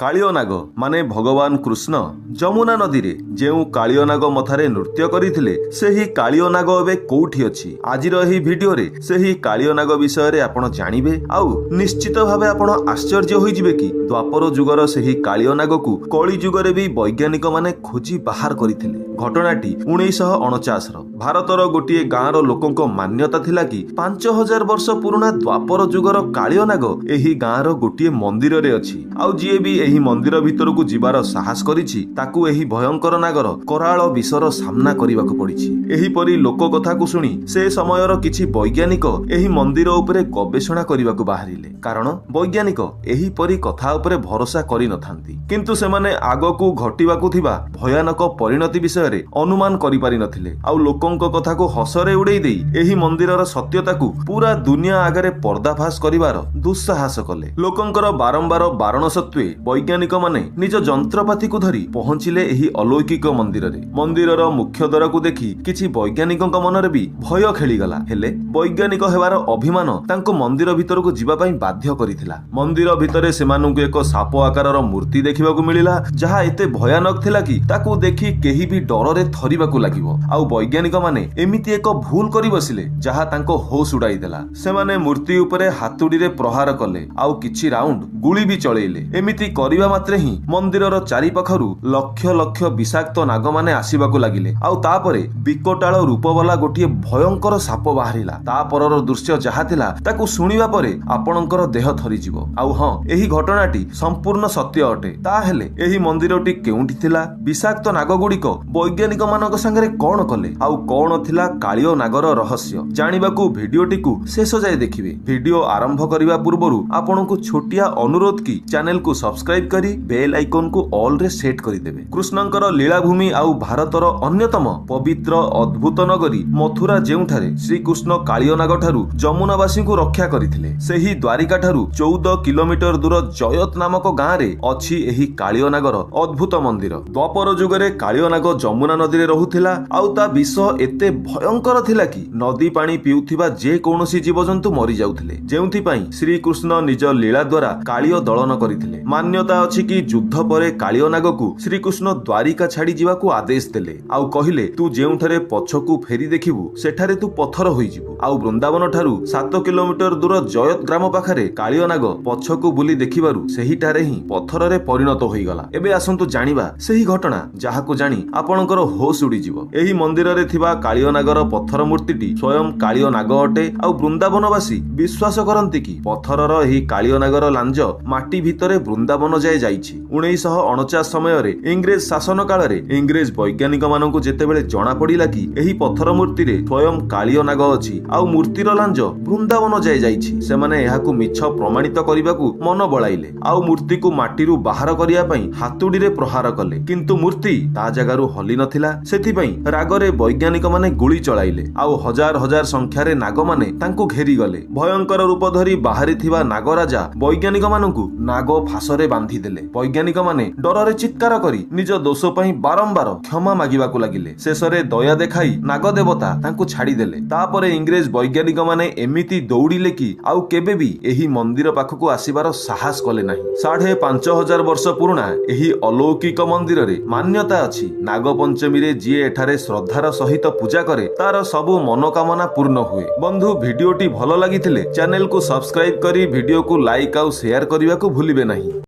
କାଳିଅ ନାଗ ମାନେ ଭଗବାନ କୃଷ୍ଣ ଯମୁନା ନଦୀରେ ଯେଉଁ କାଳିଅ ନାଗ ମଥାରେ ନୃତ୍ୟ କରିଥିଲେ, ସେହି କାଳିଅ ନାଗ ଏବେ କୋଉଠି ଅଛି? ଆଜିର ଏହି ଭିଡିଓରେ ସେହି କାଳିଅ ନାଗ ବିଷୟରେ ଆପଣ ଜାଣିବେ ଆଉ ନିଶ୍ଚିତ ଭାବେ ଆପଣ ଆଶ୍ଚର୍ଯ୍ୟ ହୋଇଯିବେ କି ଦ୍ୱାପର ଯୁଗର ସେହି କାଳିଅ ନାଗକୁ କଳି ଯୁଗରେ ବି ବୈଜ୍ଞାନିକ ମାନେ ଖୋଜି ବାହାର କରିଥିଲେ। ଘଟଣାଟି 1949ର। ଭାରତର ଗୋଟିଏ ଗାଁର ଲୋକଙ୍କ ମାନ୍ୟତା ଥିଲା କି 5000 ବର୍ଷ ପୁରୁଣା ଦ୍ୱାପର ଯୁଗର କାଳିଅ ନାଗ ଏହି ଗାଁର ଗୋଟିଏ ମନ୍ଦିରରେ ଅଛି, ଆଉ ଯିଏ ବି ଏହି ମନ୍ଦିର ଭିତରକୁ ଯିବାର ସାହସ କରିଛି ତାକୁ ଏହି ଭୟଙ୍କର ନାଗର କରାଳ ବିଷର ସାମ୍ନା କରିବାକୁ ପଡିଛି। ଏହିପରି ଲୋକ କଥାକୁ ଶୁଣି ସେ ସମୟର କିଛି ବୈଜ୍ଞାନିକ ଏହି ମନ୍ଦିର ଉପରେ ଗବେଷଣା କରିବାକୁ ବାହାରିଲେ, କାରଣ ବୈଜ୍ଞାନିକ ଏହିପରି କଥା ଉପରେ ଭରସା କରିନଥାନ୍ତି। କିନ୍ତୁ ସେମାନେ ଆଗକୁ ଘଟିବାକୁ ଥିବା ଭୟାନକ ପରିଣତି ବିଷୟରେ ଅନୁମାନ କରିପାରିନଥିଲେ, ଆଉ ଲୋକଙ୍କ କଥାକୁ ହସରେ ଉଡେଇ ଦେଇ ଏହି ମନ୍ଦିରର ସତ୍ୟତାକୁ ପୁରା ଦୁନିଆ ଆଗରେ ପର୍ଦ୍ଦାଫାଶ କରିବାର ଦୁଃସାହସ କଲେ। ଲୋକଙ୍କର ବାରମ୍ବାର ବାରଣ ସତ୍ତ୍ୱେ ବୈଜ୍ଞାନିକ ମାନେ ନିଜ ଯନ୍ତ୍ରପାତିକୁ ଧରି ପହଞ୍ଚିଲେ ଏହି ଅଲୌକିକ ମନ୍ଦିରରେ। ମନ୍ଦିରର ମୁଖ୍ୟ ଦ୍ୱାରକୁ ଦେଖି କିଛି ବୈଜ୍ଞାନିକଙ୍କ ମନରେ ବି ଭୟ ଖେଳିଗଲା, ହେଲେ ବୈଜ୍ଞାନିକ ହେବାର ଅଭିମାନ ତାଙ୍କୁ ମନ୍ଦିର ଭିତରକୁ ଯିବା ପାଇଁ ବାଧ୍ୟ କରିଥିଲା। ମନ୍ଦିର ଭିତରେ ସେମାନଙ୍କୁ ଏକ ସାପ ଆକାରର ମୂର୍ତ୍ତି ଦେଖିବାକୁ ମିଳିଲା, ଯାହା ଏତେ ଭୟାନକ ଥିଲା କି ତାକୁ ଦେଖି କେହି ବି ଡରରେ ଥରିବାକୁ ଲାଗିବ। ଆଉ ବୈଜ୍ଞାନିକ ମାନେ ଏମିତି ଏକ ଭୁଲ କରି ବସିଲେ ଯାହା ତାଙ୍କ ହୋସ ଉଡାଇ ଦେଲା। ସେମାନେ ମୂର୍ତ୍ତି ଉପରେ ହାତୁଡିରେ ପ୍ରହାର କଲେ ଆଉ କିଛି ରାଉଣ୍ଡ ଗୁଳି ବି ଚଳେଇଲେ। ଏମିତି କରିବା ମାତ୍ରେ ହିଁ ମନ୍ଦିରର ଚାରିପାଖରୁ ଲକ୍ଷ ଲକ୍ଷ ବିଷାକ୍ତ ନାଗମାନେ ଆସିବାକୁ ଲାଗିଲେ, ଆଉ ତାପରେ ବିକଟାଳ ରୂପବାଲା ଗୋଟିଏ ଭୟଙ୍କର ସାପ ବାହାରିଲା। ତା ପରର ଦୃଶ୍ୟ ଯାହା ଥିଲା ତାକୁ ଶୁଣିବା ପରେ ଆପଣଙ୍କର ଦେହ ଥରିଯିବ। ଆଉ ହଁ, ଏହି ଘଟଣାଟି ସମ୍ପୂର୍ଣ୍ଣ ସତ୍ୟ ଅଟେ। ତାହେଲେ ଏହି ମନ୍ଦିରଟି କେଉଁଠି ଥିଲା? ବିଷାକ୍ତ ନାଗଗୁଡ଼ିକ ବୈଜ୍ଞାନିକ ମାନଙ୍କ ସାଙ୍ଗରେ କଣ କଲେ? ଆଉ କଣ ଥିଲା କାଳିଅ ନାଗର ରହସ୍ୟ? ଜାଣିବାକୁ ଭିଡିଓଟିକୁ ଶେଷ ଯାଏ ଦେଖିବେ। ଭିଡିଓ ଆରମ୍ଭ କରିବା ପୂର୍ବରୁ ଆପଣଙ୍କୁ ଛୋଟିଆ ଅନୁରୋଧ କି ଚ୍ୟାନେଲକୁ ସବସ୍କ୍ରାଇବ କରି ବେଲ୍ ଆଇକନକୁ ଅଲରେ ସେଟ୍ କରିଦେବେ। କୃଷ୍ଣଙ୍କର ଲୀଳାଭୂମି ଆଉ ଭାରତର ଅନ୍ୟତମ ପବିତ୍ର ଅଦ୍ଭୁତ ନଗରୀ ମଥୁରା, ଯେଉଁଠାରେ ଶ୍ରୀକୃଷ୍ଣ କାଳିଅ ନାଗ ଠାରୁ ଯମୁନାବାସୀଙ୍କୁ ରକ୍ଷା କରିଥିଲେ, ସେହି ଦ୍ୱାରିକା ଠାରୁ 14 କିଲୋମିଟର ଦୂର ଜୟତ ନାମକ ଗାଁରେ ଅଛି ଏହି କାଳିଅ ନାଗର ଅଦ୍ଭୁତ ମନ୍ଦିର। ଦ୍ୱାପର ଯୁଗରେ କାଳିଅ ନାଗ ଯମୁନା ନଦୀରେ ରହୁଥିଲା, ଆଉ ତା ବିଷ ଏତେ ଭୟଙ୍କର ଥିଲା କି ନଦୀ ପାଣି ପିଉଥିବା ଯେ କୌଣସି ଜୀବଜନ୍ତୁ ମରିଯାଉଥିଲେ, ଯେଉଁଥିପାଇଁ ଶ୍ରୀକୃଷ୍ଣ ନିଜ ଲୀଳା ଦ୍ୱାରା କାଳିଅ ଦଳନ କରିଥିଲେ। ମାନ୍ୟତା ଅଛି କି ଯୁଦ୍ଧ ପରେ କାଳିଅ ନାଗକୁ ଶ୍ରୀକୃଷ୍ଣ ଦ୍ୱାରିକା ଛାଡି ଯିବାକୁ ଆଦେଶ ଦେଲେ ଆଉ କହିଲେ, ତୁ ଯେଉଁଠାରେ ପଛକୁ ଫେରି ଦେଖିବୁ ସେଠାରେ ତୁ ପଥର ହୋଇଯିବୁ। ଆଉ ବୃନ୍ଦାବନ ଠାରୁ 7 କିଲୋମିଟର ଦୂର ଜୟତ ଗ୍ରାମ ପାଖରେ କାଳିଅ ନାଗ ପଛକୁ ବୁଲି ଦେଖିବାରୁ ସେହିଠାରେ ହିଁ ପଥରରେ ପରିଣତ ହୋଇଗଲା। ଏବେ ଆସନ୍ତୁ ଜାଣିବା ସେହି ଘଟଣା ଯାହାକୁ ଜାଣି ଆପଣଙ୍କର ହୋସ ଉଡିଯିବ। ଏହି ମନ୍ଦିରରେ ଥିବା କାଳିଅ ନାଗର ପଥର ମୂର୍ତ୍ତିଟି ସ୍ୱୟଂ କାଳିଅ ନାଗ ଅଟେ, ଆଉ ବୃନ୍ଦାବନବାସୀ ବିଶ୍ୱାସ କରନ୍ତି କି ପଥରର ଏହି କାଳିଅ ନାଗର ଲାଞ୍ଜ ମାଟି ଭିତରେ ବୃନ୍ଦାବନ ଯାଏ ଯାଇଛି। 1949 ସମୟରେ ଇଂରେଜ ଶାସନ କାଳରେ ଇଂରେଜ ବୈଜ୍ଞାନିକ ମାନଙ୍କୁ ଯେତେବେଳେ ଜଣା ପଡିଲା କି ଏହି ପଥର ମୂର୍ତ୍ତିରେ ସ୍ୱୟଂ କାଳିଅ ନାଗ ଅଛି ଆଉ ମୂର୍ତ୍ତିର ଲାଞ୍ଜ ବୃନ୍ଦାବନ ଯାଏ ଯାଇଛି, ସେମାନେ ଏହାକୁ ମିଛ ପ୍ରମାଣିତ କରିବାକୁ ମନ ବଳାଇଲେ ଆଉ ମୂର୍ତ୍ତିକୁ ମାଟିରୁ ବାହାର କରିବା ପାଇଁ ହାତୁଡିରେ ପ୍ରହାର କଲେ। କିନ୍ତୁ ମୂର୍ତ୍ତି ତା ଜାଗାରୁ ହଲି ନଥିଲା। ସେଥିପାଇଁ ରାଗରେ ବୈଜ୍ଞାନିକ ମାନେ ଗୁଳି ଚଳାଇଲେ ଆଉ ହଜାର ହଜାର ସଂଖ୍ୟାରେ ନାଗମାନେ ତାଙ୍କୁ ଘେରିଗଲେ। ଭୟଙ୍କର ରୂପ ଧରି ବାହାରିଥିବା ନାଗରାଜା ବୈଜ୍ଞାନିକ ମାନଙ୍କୁ ନାଗ ଫାଶରେ ବାନ୍ଧିଦେଲେ। ବୈଜ୍ଞାନିକ ମାନେ ଡରରେ ଚିତ୍କାର କରି ନିଜ ଦୋଷ ପାଇଁ ବାରମ୍ବାର କ୍ଷମା ମାଗିବାକୁ ଲାଗିଲେ। ଶେଷରେ ଦୟା ଦେଖାଇ ନାଗ ଦେବତା ତାଙ୍କୁ ଛାଡିଦେଲେ। ତାପରେ ଇଂରେଜ ବୈଜ୍ଞାନିକ ମାନେ ଏମିତି ଦୌଡ଼ିଲେ କି ଆଉ କେବେ ବି ଏହି ମନ୍ଦିର ପାଖକୁ ଆସିବାର ସାହସ କଲେ ନାହିଁ। 5500 ବର୍ଷ ପୁରୁଣା ଏହି ଅଲୌକିକ ମନ୍ଦିରରେ ମାନ୍ୟତା ଅଛି, ନାଗପଞ୍ଚମୀରେ ଯିଏ ଏଠାରେ ଶ୍ରଦ୍ଧାର ସହିତ ପୂଜା କରେ ତାର ସବୁ ମନୋକାମନା ପୂର୍ଣ୍ଣ ହୁଏ। ବନ୍ଧୁ, ଭିଡିଓଟି ଭଲ ଲାଗିଥିଲେ ଚ୍ୟାନେଲକୁ ସବସ୍କ୍ରାଇବ କରି ଭିଡିଓକୁ ଲାଇକ୍ ଆଉ ସେୟାର କରିବାକୁ ଭୁଲିବେ ନାହିଁ।